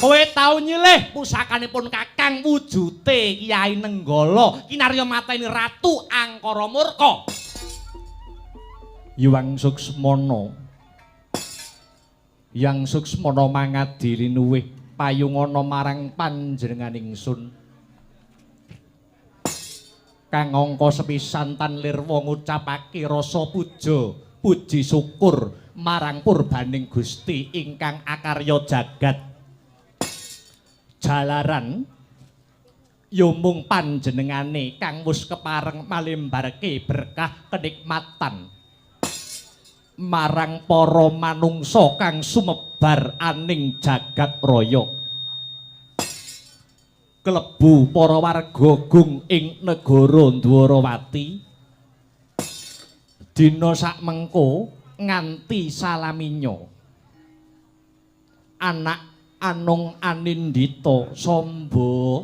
Kowe tau nyilih pusakanipun Kakang wujute Kyai Nenggala kinarya mateni Ratu Angkara Murka. Hyang Suksmana. Hyang Suksmana mangadi linuwih payungana marang panjenengan ingsun. Kang angka sepisan tan lirwa ngucapake rasa puja, puji syukur marang purbaning Gusti ingkang akarya jagat. Jalaran ya mung panjenengane kang wis kepareng malimbarke berkah kenikmatan marang para manungsa kang sumebar aning jagat raya, klebu para warga gung ing negara Dwarawati. Dina sakmengko nganti salaminya anak Anung Anindita Samba,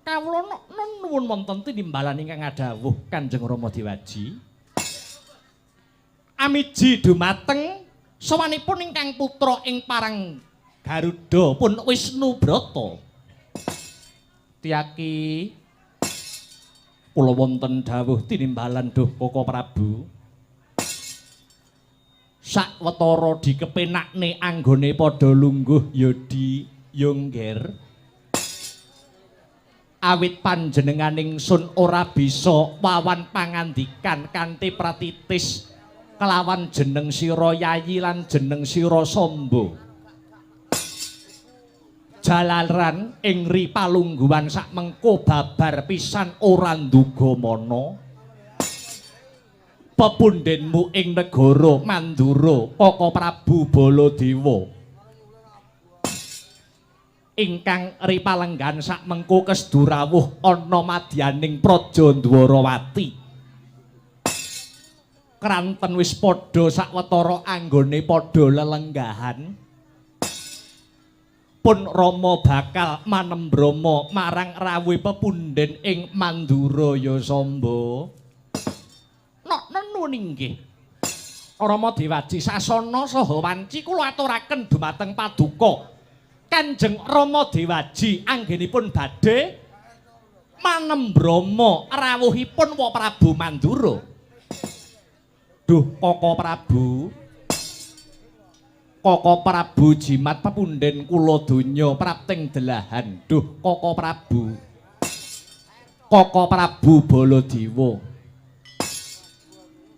kawula nuwun wonten tinimbalan ingkang adhawuh Kanjeng Rama Dewaji. Amiji dumateng sowanipun ingkang putra ing parang Garuda pun Wisnu Brata. Tiaki, kula wonten dawuh tinimbalan, duh Koko Prabu. Sakwetara dikepenakne anggone padha lungguh ya di yongger. Awit panjenenganing sun ora bisa wawan pangandikan kanthi pratitis kelawan jeneng sira Yayi lan jeneng sira Samba. Jalaran ing ri palungguhan sakmengko babar pisan ora nduga mana. Pepundhenmu ing negara Mandura, Kaka Prabu Baladewa, ingkang ripalenggan sakmengko kesdurawuh ana madyaning Praja Dwarawati. Kranten wis padha sawetara anggone padha lelenggahan. Pun Rama bakal manembrama marang rawuhe pepundhen ing Mandura ya, Samba. Nok nuwun inggih. Rama Dewaji, sasana saha wanci kula aturaken dumateng paduka Kanjeng Rama Dewaji anggenipun badhe manembrama rawuhipun Wa Prabu Mandura. Duh Kaka Prabu. Kaka Prabu jimat pepundhen kula donya prapting delahan. Duh Kaka Prabu. Kaka Prabu Baladewa.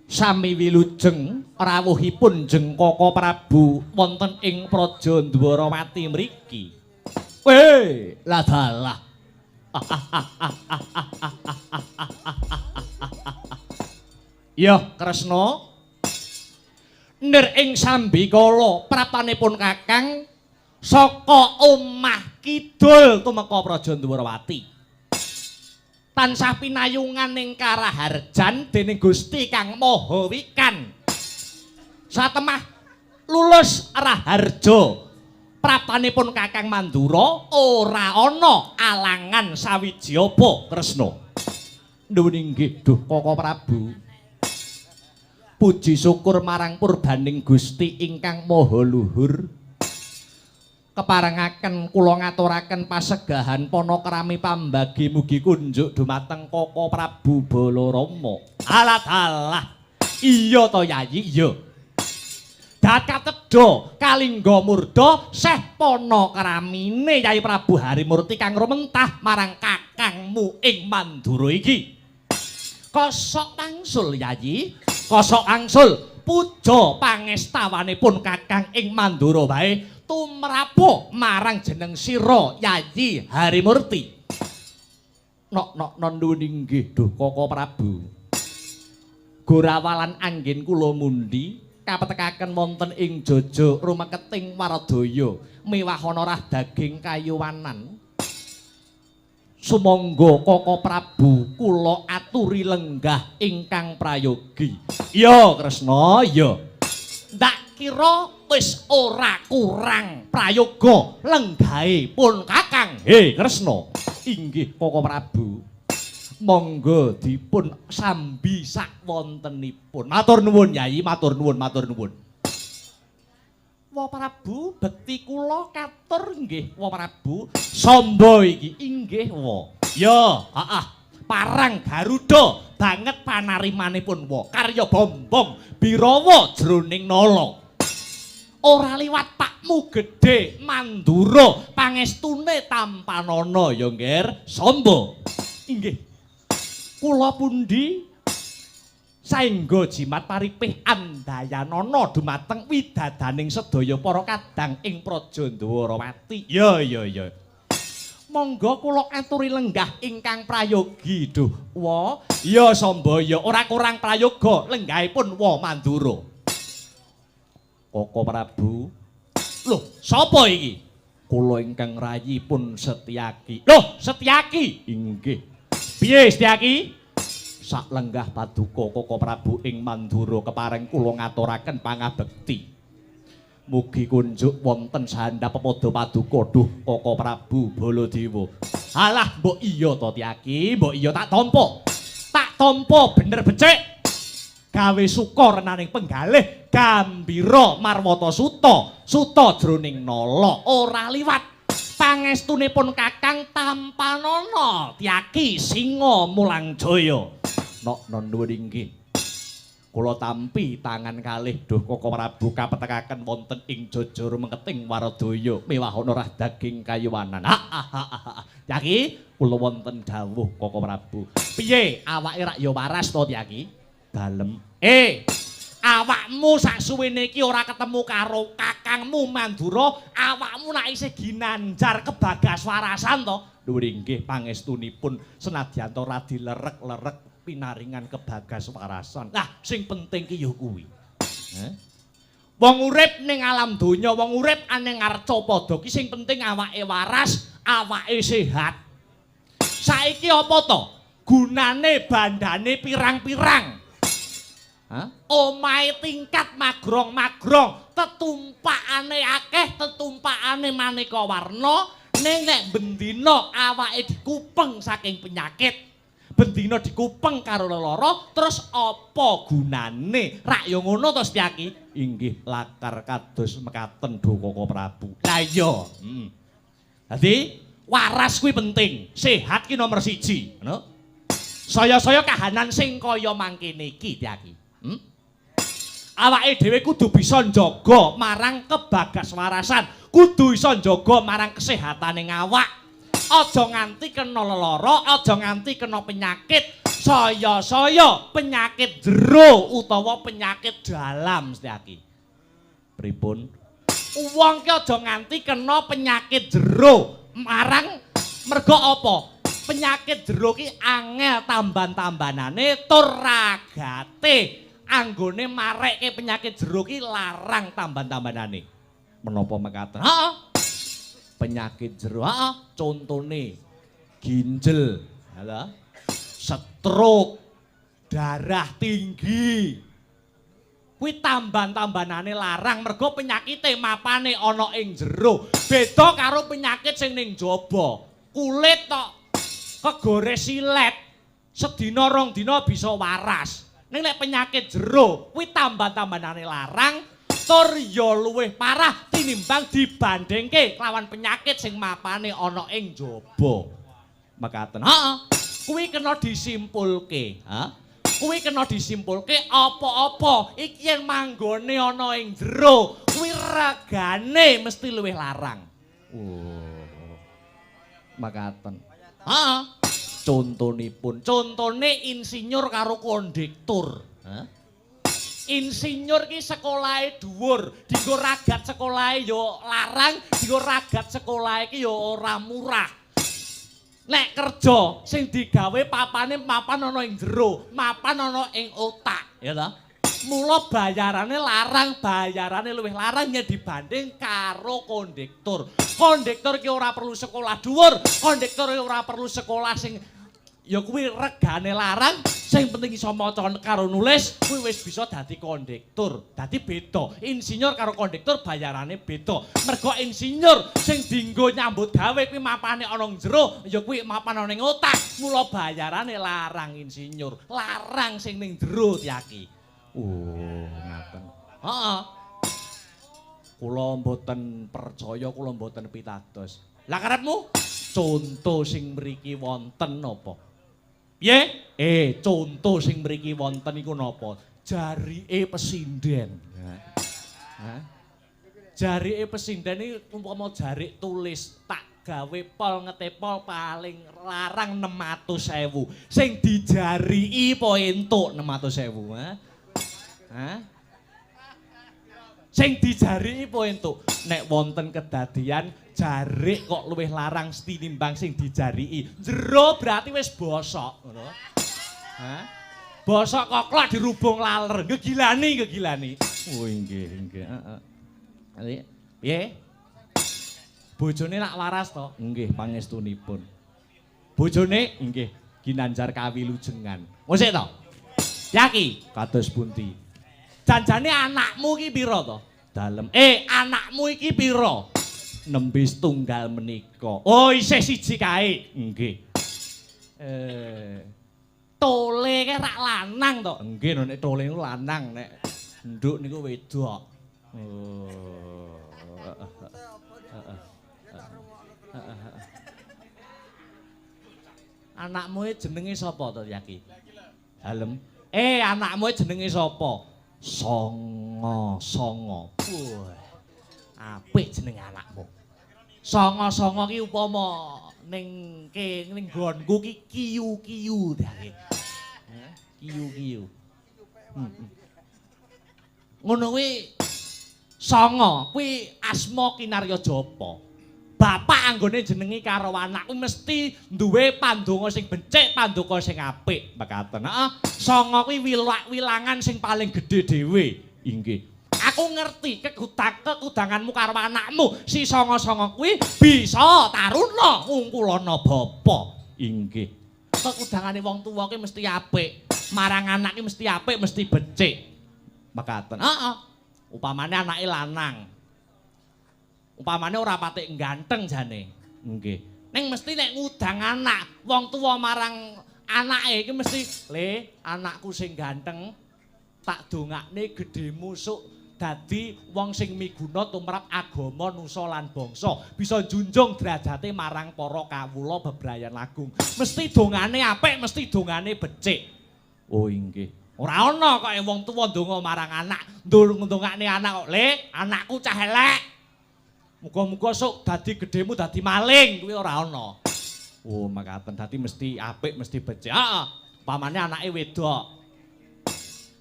Sami wilujeng rawuhipun jeng Kaka Prabu wonten ing Praja Dwarawati mriki. Weh, lah dalah. Ya, Kresna. Nir ing sambikala prapanipun Kakang saka omah kidul tumeka Praja Dwarawati. Tansah pinayungan ing karaharjan dening Gusti Kang Maha Wikan. Satemah lulus raharja prapanipun Kakang Mandura ora ana alangan sawiji apa, Kresna. Nuwun inggih, duh Kaka Prabu. Puji syukur marang purbaning Gusti ingkang Maha Luhur. Keparengaken kula ngaturaken pasegahan panakrami pambagi mugi kunjuk dumateng Kaka Prabu Balarama. Alah dalah. Iya to, Yayi, iya. Dat katedha kalingga murda seh panakramine Yayi Prabu Harimurti kang rumentah marang kakangmu ing Mandura iki. Kosok wangsul, Yayi, kosok wangsul puja pangestawanipun kakang ing Mandura wae tumrapo marang jeneng sira Yayi Harimurti. Nok nok nuwun inggih, duh Kaka Prabu. Gorawalan anggen kula mundi kapetekaken wonten ing Jojo rumeketing waradaya miwahana rah daging kayuwanan. Sumangga Kaka Prabu kula aturi lenggah ingkang prayogi. Iya, Kresna, iya. Ndak kira wis ora kurang prayoga lenggahe pun Kakang. He Kresna. Inggih, Kaka Prabu. Monggo dipun sambi sakwontenipun. Matur nuwun, Yayi, matur nuwun, matur nuwun. Wa Prabu, bekti kula katur nggih Wa Prabu. Samba iki inggih wa. Ya, heeh. Parang Garuda banget panarimanipun wa. Karya Bombong Birawa jroning nala. Ora liwat pakmu gedhe Mandura pangestune tampanana ya Ngger. Samba. Inggih. Kula pundi saengga jimat paripih andayanana dumateng widadaning sedaya para kadang ing Praja Dwarawati. Ya ya ya. Monggo kula aturi lenggah ingkang prayogi duh. Wa, ya Samba ya ora kurang prayoga lenggahipun wa Mandura. Koko Prabu. Loh, sapa iki? Kula ingkang rayi pun Setyaki. Loh, Setyaki? Inggih. Piye Setyaki? Sak lenggah paduka Koko Prabu ing Mandura kepareng kula ngaturaken pangabekti. Mugi kunjuk wonten sahandap pepada paduka duh Koko Prabu Baladewa. Alah, mbok iya to Tyaki, mbok iya tak tampa. Tak tampa bener becik. Gawe suka renaning penggalih gambira marwata suta, suta jroning nala ora liwat. Pangestunipun Kakang tampanana Tyaki Singa Mulang Jaya. Nok nuwun inggih. Kula tampi tangan kalih duh Koko Prabu kapetekaken wonten ing jajara mengketing waradaya mewahana rah daging kayuwanan. Tyaki, kula wonten dawuh Koko Prabu. Piye awake rak ya waras to Tyaki? Dalem. Awakmu sak suwene iki ora ketemu karo kakangmu Mandura, awakmu nak isih ginanjar kebagas warasan to? Nuwun inggih pangestunipun senadyan to radi lerek-lerek pinaringan kebagas warasan. Lah, sing penting ki ya kuwi. Heh. Wong urip ning alam donya, wong urip ning arcapada ki sing penting awake waras, awake sehat. Saiki apa to? Gunane bandane pirang-pirang. Hah? Omahe tingkat magrong-magrong, tetumpakane akeh, tetumpakane maneka warna, ning nek bendina awake dikupeng saking penyakit, bendina dikupeng karo lelara, terus apa gunane? Rak ya ngono to Setyaki? Inggih lakar kados mekaten duh Koko Prabu. Lah iya. Dadi waras kuwi penting, sehat ki nomor siji, ngono. Saya-saya kahanan sing kaya mangkene iki Tyaki. Awake dhewe kudu bisa njaga marang kebagaswarasan, kudu iso njaga marang kesehatane awak. Aja nganti kena lelara, aja nganti kena penyakit. Saya-saya penyakit jero utawa penyakit dalam Setyaki. Pripun? Wong ki aja nganti kena penyakit jero marang mergo apa? Penyakit jero ki angel tamban-tambanane tur ragate. Anggone marekke penyakit jero ki larang tamban-tambanane. Menapa mekaten? Heeh. Penyakit jero, heeh, contone ginjel, lha stroke, darah tinggi. Kuwi tamban-tambanane larang mergo penyakite mapane ana ing jero. Beda karo penyakit sing ning jaba. Kulit tok kegores silet, sedina rong dina bisa waras. Ning nek penyakit jero kuwi tamban-tambanane larang tur ya luwih parah tinimbang dibandingke kelawan penyakit sing mapane ana ing jaba. Mekaten. Heeh. Kuwi kena disimpulke, ha? Kuwi kena disimpulke apa-apa iki yen manggone ana ing jero, kuwi regane mesti luwih larang. Oh. Mekaten. Heeh. Contonipun, contone insinyur karo kondektur. Hah? Insinyur ki sekolahe dhuwur, dienggo ragat sekolahe ya larang, dienggo ragat sekolahe ki ya ora murah. Nek kerja sing digawe papane mapan ana ing jero, mapan ana ing otak, ya ta? Mula bayarane larang, bayarane luwih larang yen dibanding karo kondektur. Kondektur ki ora perlu sekolah dhuwur, kondektur ki ora perlu sekolah sing ya kuwi regane larang, sing penting iso maca karo nulis, kuwi wis bisa dadi kondektur. Dadi beda. Insinyur karo kondektur bayarane beda. Mergo insinyur sing dienggo nyambut gawe kuwi mapane ana jero, ya kuwi mapan ana ning otak. Mula bayarane larang insinyur, larang sing ning jero Tyaki. Oh, ngaten. Heeh. Kula mboten percaya, kula mboten pitados. Lah karepmu? Conto sing mriki wonten napa? Piye? Conto sing mriki wonten iku napa? Jarike pesinden. Hah? Jarike pesinden iki umpama jarik tulis tak gawe pol ngetepol paling larang 600.000. Sing dijariki apa entuk 600.000, ha? Hah? Sing dijariki apa entuk? Nek wonten kedadian jarik kok luwih larang tinimbang sing dijariki. Jero berarti wis bosok, ngono. Hah? Bosok koklok dirubung laler, gegilani gegilani. Oh nggih, nggih, heeh. Piye? Bojone nak waras to? Nggih, pangestunipun. Bojone nggih ginanjar kawilujengan. Ngosik to? Yaki, kados pundi? Janjane anakmu iki pira to? Dalem. Anakmu iki pira? Nembe setunggal menika. Oh, isih siji kae. Nggih. Tole kae rak lanang to? Nggih, nek tole niku lanang, nek nduk niku wedok. Oh. Anakmu jenenge sapa to, Yaki? Dalem. Anakmu jenenge sapa? Songo, Songo. Wah. Apik jenenge anakmu. Songo-songo ki upama ning ning nggonku ki kiyu-kiyu dake. Kiyu-kiyu. Ngono kuwi Songo kuwi asma kinarya japa. Bapak anggone jenengi karo anak kuwi mesti duwe pandonga sing becik, pandonga sing apik. Mekaten. Heeh. Songo kuwi wilangan sing paling gedhe dhewe. Inggih. Aku ngerti kekudanganmu karo anakmu. Si Songo-songo kuwi bisa taruna ngungkulana bapa. Inggih. Kekudangane wong tuwa kuwi mesti apik. Marang anak ki mesti apik, mesti becik. Mekaten. Heeh. Upamane anake lanang. Upamane ora patik ganteng jane. Nggih. Ning mesti nek ngudang anak, wong tuwa marang anake iki mesti, "Le, anakku sing ganteng, tak dongakne gedhemu sok dadi wong sing miguna tumrap agama, nusa lan bangsa, bisa njunjung derajate marang para kawula bebrayan agung." Mesti dongane apik, mesti dongane becik. Oh inggih. Ora ana kok wong tuwa ndonga marang anak, ndongakne anak kok, "Le, anakku cah elek. Muga-muga sok dadi gedhemu dadi maling." Kuwi ora ana. Oh, makaten. Dadi mesti apik, mesti becik. Heeh. Upamane anake wedok.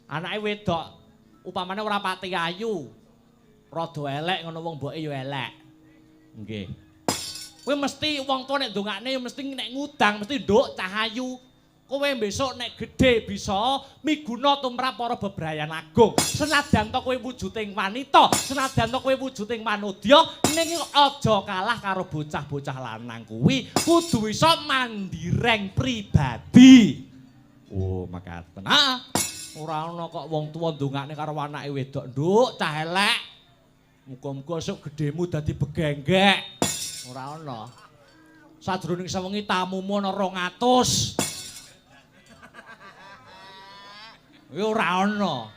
Anake wedok upamane ora pati ayu. Rada elek ngono wong mboke ya elek. Nggih. Kuwi mesti wong tuwa nek ndongakne ya mesti nek ngudang mesti nduk cah ayu. Kowe besok nek gedhe bisa miguna tumrap para bebrayan agung. Senajan to kowe wujuding wanita, senajan to kowe wujuding manudya, ning aja kalah karo bocah-bocah lanang kuwi. Kudu iso mandireng pribadi. Oh, makaten. Ah, ora ana kok wong tuwa ndongakne karo anake wedok, nduk, cah elek. Muga-muga esuk gedhemu dadi begenggek. Ora ana. Sajroning sewengi tamumu ana 200. Kuwi ora ana.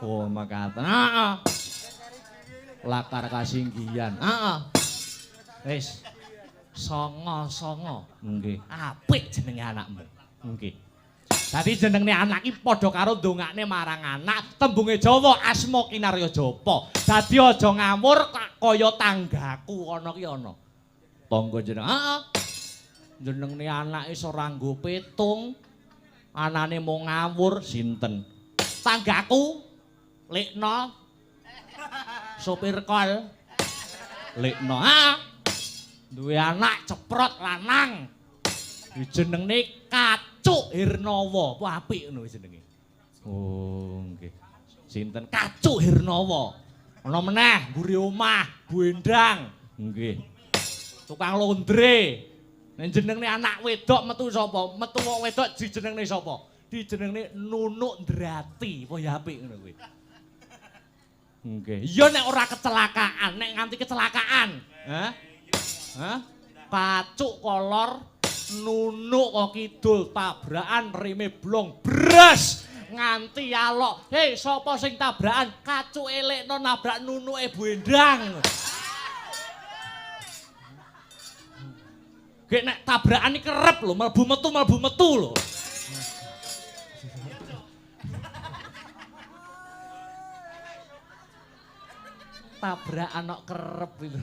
Oh, makaten. Heeh. Lakar kasinggihan. Heeh. Wis. Songo-songo. Nggih. Apik jenenge anakmu. Nggih. Dadi jenenge anak iki padha karo ndongakne marang anak, tembunge Jawa asma kinarya japa. Dadi aja ngawur kaya tanggaku ana ki ana. Tangga jeneng. Heeh. Jenenge anak iso ora nggo petung. Anane mung ngawur sinten? Tanggaku Lekno sopir kol. Lekno. Ha. Duwe anak ceprot lanang. Dijenengne Kacuk Hirnawa. Apa apik ngono jenenge? Oh, nggih. Sinten? Kacuk Hirnawa. Ana meneh mburi omah, Bu Endang. Nggih. Tukang londre. Nek jenengne anak wedok metu sapa? Metu wong wedok dijenengne sapa? Dijenengne Nunuk Ndrati. Apa ya apik ngono kuwi. Nggih. Iya nek ora kecelakaan, nek nganti kecelakaan. Hah? Hah? Kacuk kolor, Nunuk kok kidul, tabrakan reme blong, bres. Nganti alok. Hei, sapa sing tabrakan? Kacuk elekno nabrak nunuke Bu Endang. Gek nek tabrakan iki kerep lho, mlebu metu lho. Tabrakan kok kerep itu.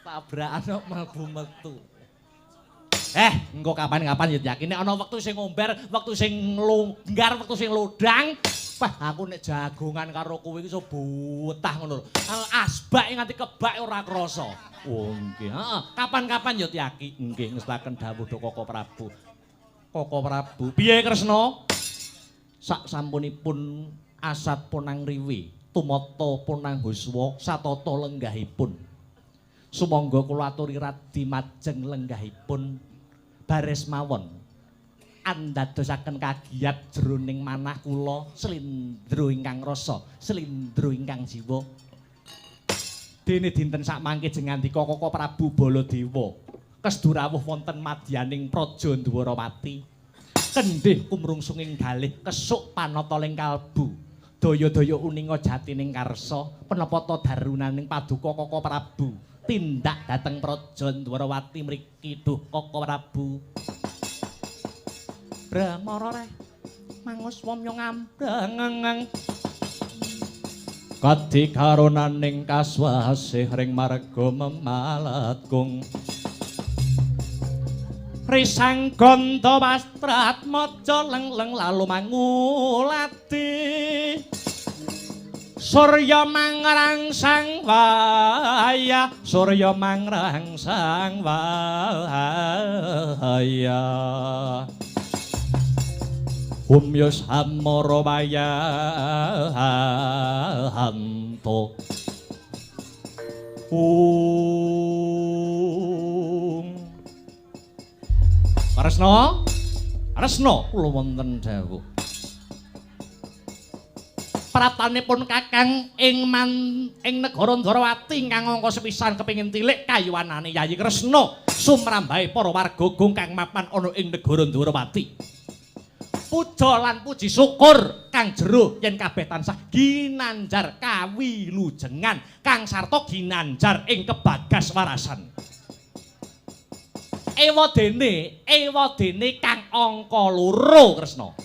Tabrakan kok mlebu metu. Engko kapan-kapan ya yakin nek ana wektu sing ngomber, wektu sing longgar, wektu sing lodang. Wah, aku nek jagongan karo kowe iki iso betah ngono lho. Asbak nganti kebak ora krasa. Oh nggih, heeh. Kapan-kapan ya Tyaki. Nggih, ngestaken dawuh Koko Prabu. Koko Prabu, piye Kresna? Sak sampunipun asat ponang riwi, tumata ponang huswa satata lenggahipun. Sumangga kula aturi radi majeng lenggahipun bares mawon. Andadosaken kagiyat jroning manah kula slindro ingkang rasa, slindro ingkang jiwa. Dene dinten sakmangke jeng ngandika Koko Prabu Baladewa kesdu rawuh wonten madyaning Praja Dwarawati. Kendhih kumrungsunging galih kesuk panataling kalbu. Daya-daya uninga jatining karsa penepata darunaning paduka Koko Prabu tindak dhateng Praja Dwarawati mriki duh Koko Prabu. Bramara reh mangus wamya ngambrengeng kadi karonaning kaswasih ring marga memalat kung risang ganda wastratmaja leng-leng lalu mangulati surya mangrangsang waya surya mangrangsang waya Umyos hamara wayanto. Ung. Kresna, Kresna kula wonten dawuh. Pratanipun Kakang ing ing negara Ndwarawati ingkang angka sepisan kepengin tilik kayuwanane Yayi Kresna sumrambahe para warga kang mapan ana ing negara Ndwarawati. Puja lan puji syukur kang jero yen kabeh tansah ginanjar kawilujengan kang sarta ginanjar ing kebagas warasan. Ewadene, ewadene kang angka 2 Kresna.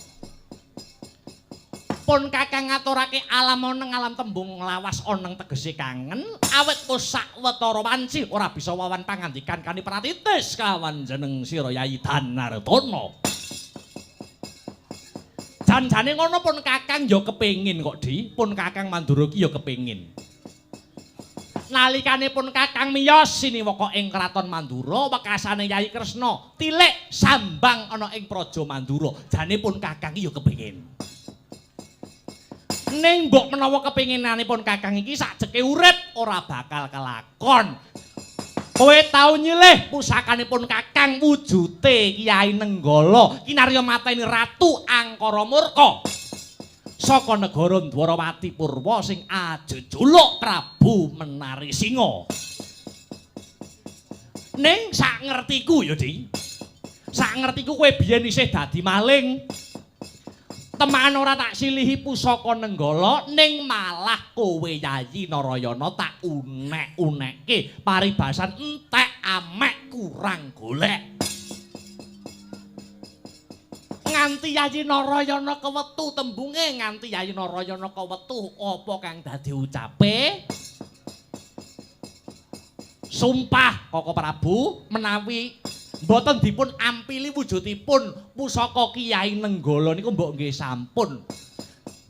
Pun Kakang ngaturake alam oneng alam tembung lawas oneng tegese kangen awit sak wetara wanci ora bisa wawan pangandikan kani pratitis kawan jeneng sira Yayi Danartana. Janjane ngono pun Kakang ya kepengin kok Di, pun Kakang Mandura ki ya kepengin. Nalikane pun Kakang miyos siniwaka ing kraton Mandura wekasane Yayi Kresna tilik sambang ana ing praja Mandura. Jane pun Kakang ki ya kepengin. Ning mbok menawa kepenginane pun Kakang iki sakjeke urip ora bakal kelakon. Kowe tau nyilih pusakanipun Kakang wujute Kyai Nenggala kinarya mateni Ratu Angkara Murka saka negara Dwarawati Purwa sing ajejuluk Prabu Menari Singa. Ning sak ngertiku ya Di, sak ngertiku kowe biyen isih dadi maling. Teman ora tak silihi pusaka Nenggala ning malah kowe Yayi Narayana tak unek-unekke paribasan entek amek kurang golek. Nganti Yayi Narayana kewetu tembunge, nganti Yayi Narayana kewetu apa kang dadi ucape? Sumpah Koko Prabu menawi mboten dipun ampili wujudipun pusaka Kyai Nenggala niku mbok nggih sampun.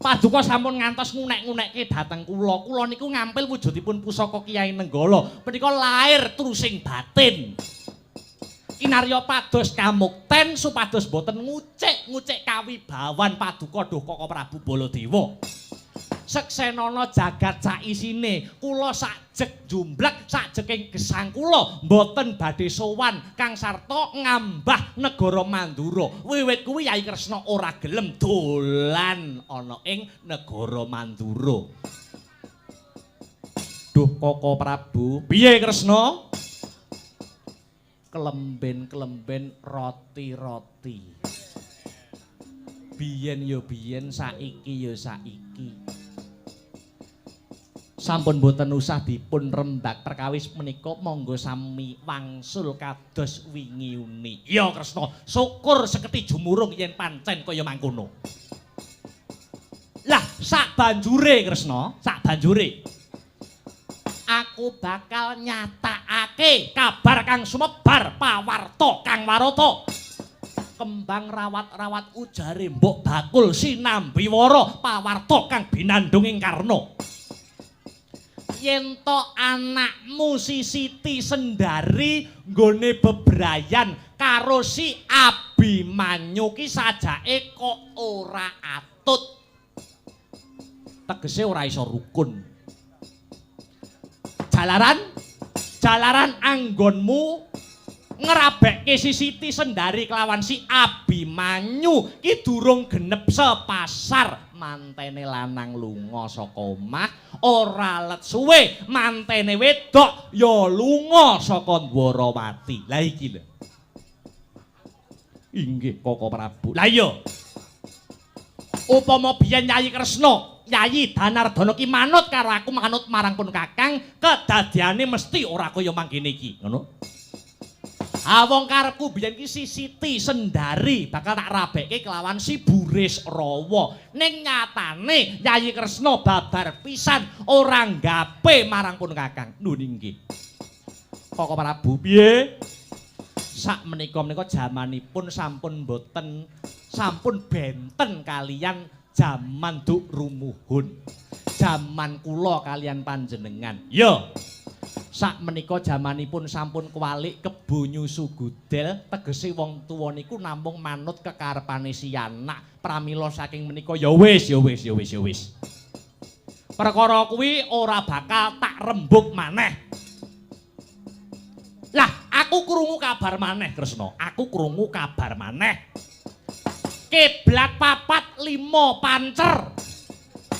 Paduka sampun ngantos ngunek-ngunekke dhateng kula. Kula niku ngampil wujudipun pusaka Kyai Nenggala. Menika lair trusing batin. Kinarya pados kamukten supados mboten ngucik-ngucik kawibawan paduka duh Koko Prabu Baladewa. Seksenana jagat saisine kula sakjek jumblek sakjeking gesang kula mboten badhe sowan kang sarta ngambah negara Mandura. Wiwit kuwi Yayi Kresna ora gelem dolan ana ing negara Mandura. Duh Koko Prabu, piye Kresna? Klemben-klemben roti-roti. Biyen ya biyen, saiki ya saiki. Sampun boten usah dipun rembak perkawis menika, monggo sami wangsul kados wingi uni. Ya Kresna, syukur seketi jumurung yen pancen kaya mangkono. Lah sak banjure Kresna, sak banjure aku bakal nyatakake kabar kang sumebar pawarta kang warata. Kembang rawat-rawat ujare mbok bakul sinambi wara pawarta kang binandung ing karna. Yen to anakmu si Siti Sendari nggone bebrayan karo si Abimanyu ki sajake kok ora atut. Tegese ora iso rukun. Jalaran anggonmu ngrabekke si Siti Sendari kelawan si Abimanyu ki durung genep sepasar. Mantene lanang lunga saka omah ora let suwe, mantene wedok ya lunga saka Ndwarawati. Lah iki lho. Inggih Koko Prabu. Lah iya. Upama biyen Yayi Kresna, Yayi Danardana ki manut karo aku, manut marang pun Kakang, kedadiane mesti ora kaya mangkene iki, ngono. Ha wong karepku biyen ki si Siti Sendari bakal tak rabekke kelawan si Buris Rawa. Ning nyatane Yayi Kresna babar pisan ora nggape marang pun Kakang. Nuwun inggih. Koko Prabu piye? Sak menika-menika jamanipun sampun boten, sampun benten kalian jaman duk rumuhun. Jaman kula kalian panjenengan. Ya. Sak menika jamanipun sampun kuwalik kebo nyusu gudel, tegese wong tuwa niku namung manut kekarepane si anak. Pramila saking menika ya wis, ya wis, ya wis, ya wis. Perkara kuwi ora bakal tak rembug maneh. Lah, aku krungu kabar maneh, Kresna. Aku krungu kabar maneh. Kiblat 4 5 pancer.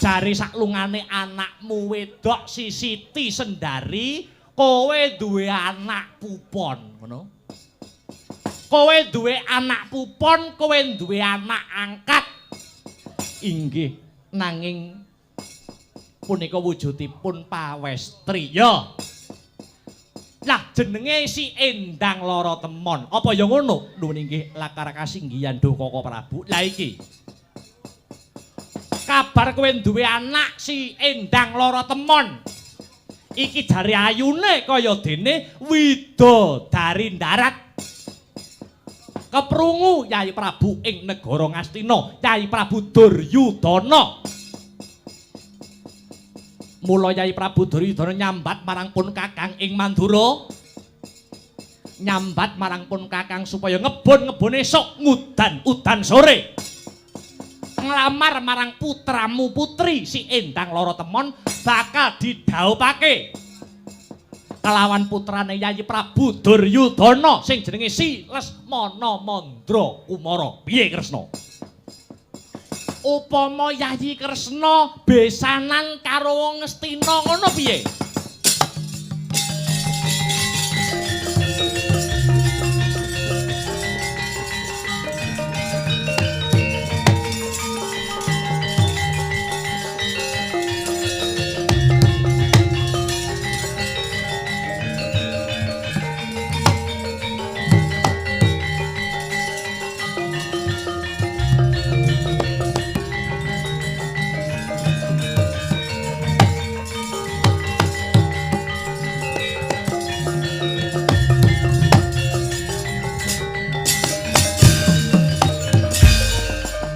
Jare saklungane anakmu wedok si Siti Sendari, kowe duwe anak pupon, ngono. Kowe duwe anak pupon, kowe duwe anak angkat. Inggih, nanging punika wujudipun pawestri. Ya. Lah jenenge si Endang Lara Temon. Apa ya ngono? Nuwun inggih lakar kasinggihan duh Koko Prabu. Lah iki. Kabar kowe duwe anak si Endang Lara Temon. Iki jare ayune kaya dene widodari darat. Keprungu Yayi Prabu ing negara Ngastina, Yayi Prabu Duryudana. Mula Yayi Prabu Duryudana nyambat marang pun Kakang ing Mandura. Nyambat marang pun Kakang supaya ngebon-ngebon esuk ngudan-udan sore. Nglamar marang putramu putri si Endang Lara Temon bakal didhaupake kelawan putrane Yayi Prabu Duryudana sing jenenge si Lesmana Mandra Kumara. Piye Kresna? Upama Yayi Kresna besanan karo wong Ngastina ngono piye?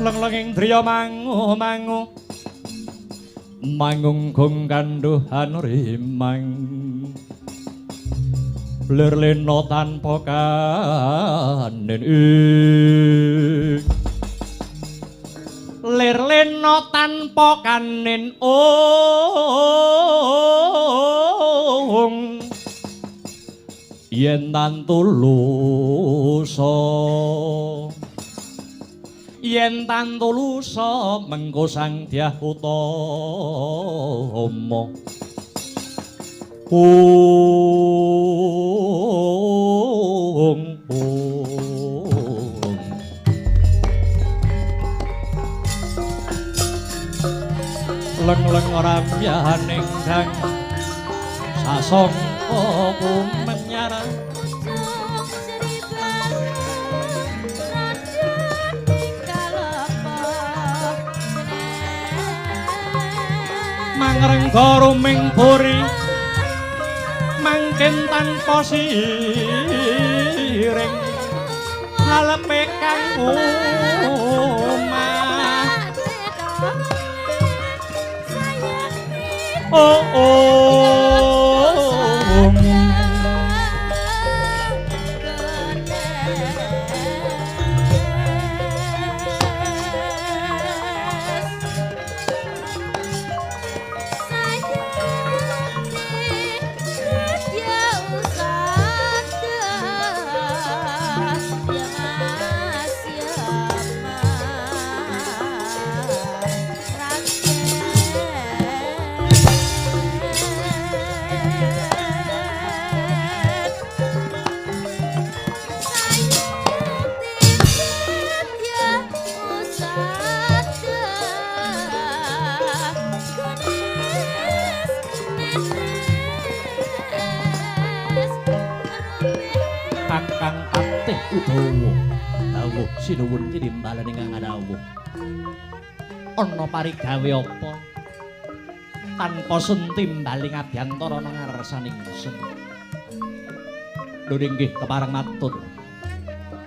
Leng-lenging driya mangu mangu mangung gong kanduhan rimang lir lena tanpa kanen ing lir lena tanpa kanen ong yen tan tulusa yen tan tulusa mengko Sang Dyah Utama ung Leng-leng ramyaning kang sasongko kumenyar mangrengga ruming puri mangken tanpa siring alepe kang omah. Oh oh Kakang Patih Udawa dawuh sinuwun tinimbalan ingkang dawuh. Ana parigawe apa tanpa sun timbali ngabiyantara ana ngarsaning ingsun. Lho inggih kepareng matur.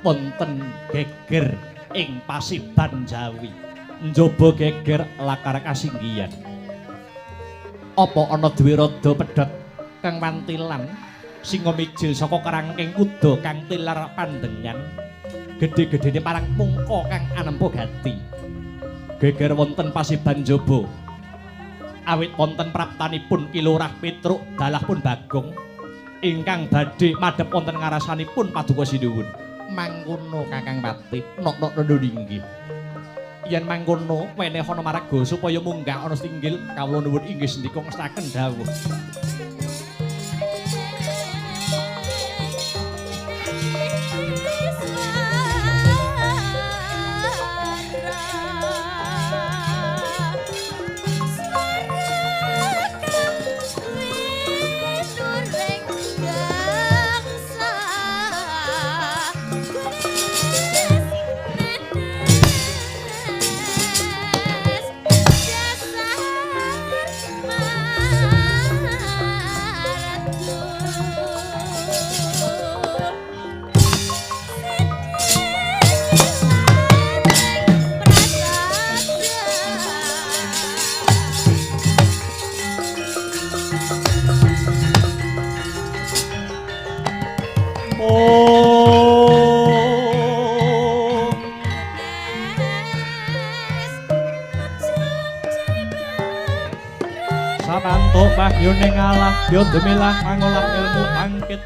Wonten geger ing Pasiban Jawi. Njaba geger lakar kasinggihan. Apa ana dwirada pedhot kang wantilan singa mijil saka kerangkeng kuda kang tilar pandengan gedhe-gedhene parang pungka kang anempa gati. Geger wonten Pasiban Jaba awit wonten praptanipun Ki Lurah Petruk dalah pun Bagong ingkang badhe madhep wonten ngarasanipun paduka sinuwun. Mangkono Kakang Patih nok-nok inggih. Yen mangkono wenehana marga supaya munggah ana singgil kawula nuwun inggih sendika ngestaken dawuh. Sapantuk wahyune ngalah ya demilah mangolah ilmu bangkit.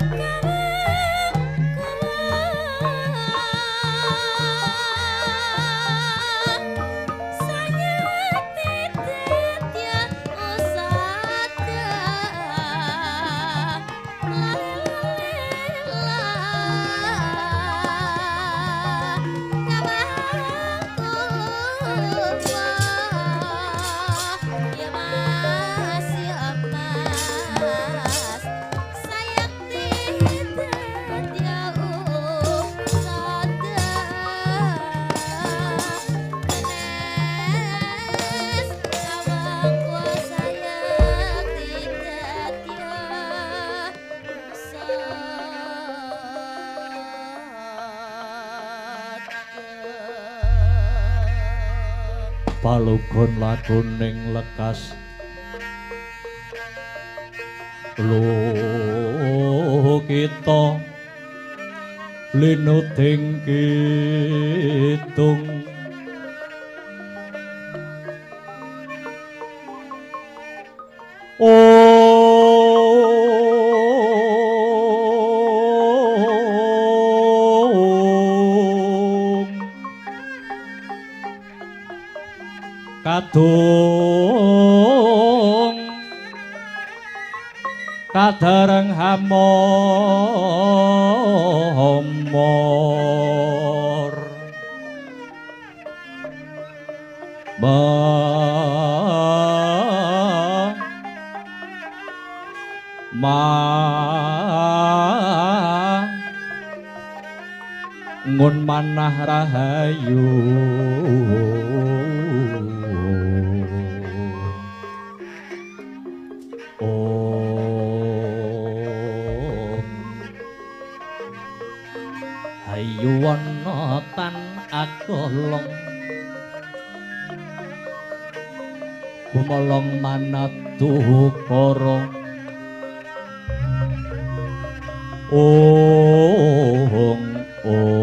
Palugon lakuning lekas lo kita linuding kidung kadung kadareng hamor Mangun manah rahayu. Om Hayu wana tan agolong gumolong manatukara. Ong ong.